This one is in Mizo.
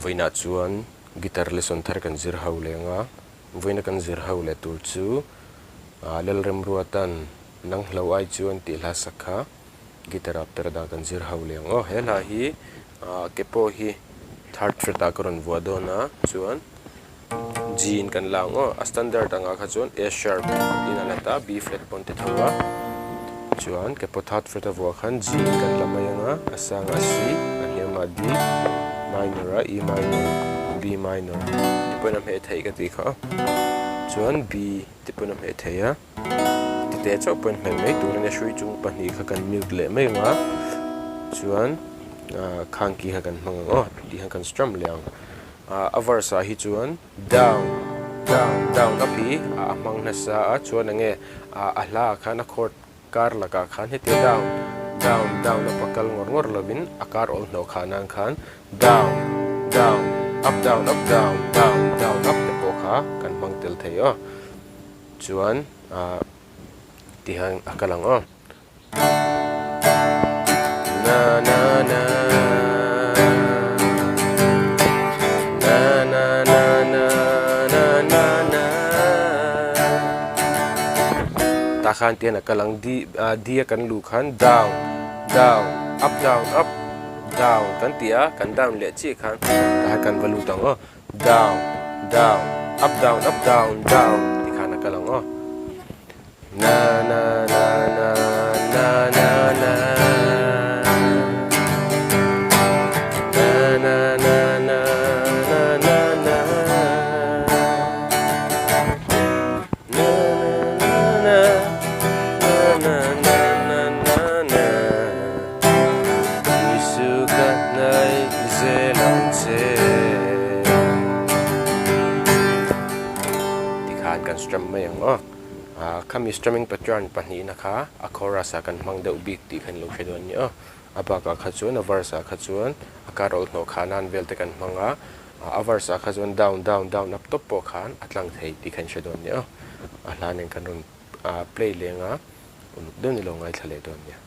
Vawiinah chuan guitar lesson thar kan zir ho leng a, vawiina kan zir ho leh tur chu Lalremruatan Nang Hlo Ai Chuan tih hla sak kha guitar ah per dan kan zir ho leng aw. He hla hi ke pawh hi third fret ah ka rawn vuah dawn a, chuan G in kan la ang aw. A standard angah kha chuan A sharp in a la ta, B flat pawn ti tho a. Chuan ke pawh third fret a vuah khan G in kan la mai ang a, a sangah C, a hniamah D minor a, E minor, B minor ti pawhin a hmeh theih ka tih kha aw. Chuan B ti pawhin a hmeh theih a, ti teh chauh pawhin hmeh mai tur a nia, hrui chung pahnih kha kan mute leh mai ang a, chuan khang ki kha kan hmang ang aw, tih khan kan strum leh ang. A verse ah hi chuan down down down up hi a hmang nasa a chuan enge a hla ah khan a chord kar lakah khan hetia down down down up a kal ngawr ngawr lovin a kar awl hnawh khah nan khan down down up down up down down down up te pawh kha kan hmang tel thei aw chuan ah tihian a kal ang aw. Na na na Na na na na na na na Tah khan tian a kal ang D ah D a kan luh khan down down up down up down kan ti a kan down leh chiah khan tah khan kan va lut ang aw down down up down up down down ti khan a kal ang aw. Na na na na na na na Na na na na na na na Na na na na na na na na Isu ka nai zel ang che Tikhan kan strum mai ang aw. Khami strumming pattern pahnihna kha a chorus ah kan hmang deuh bik tih kha in lo hre dawn nia aw. A bakah kha chuan a verse ah kha chuan a carol hnawh khah nan vel te kan hmang a, a verse ah kha chuan down down down up tawp pawh khan a tlang thei tih kha in hre dawn nia aw. A hla nen kan rawn play leng a, uluk deuh ni lo ngaithla leh dawn nia.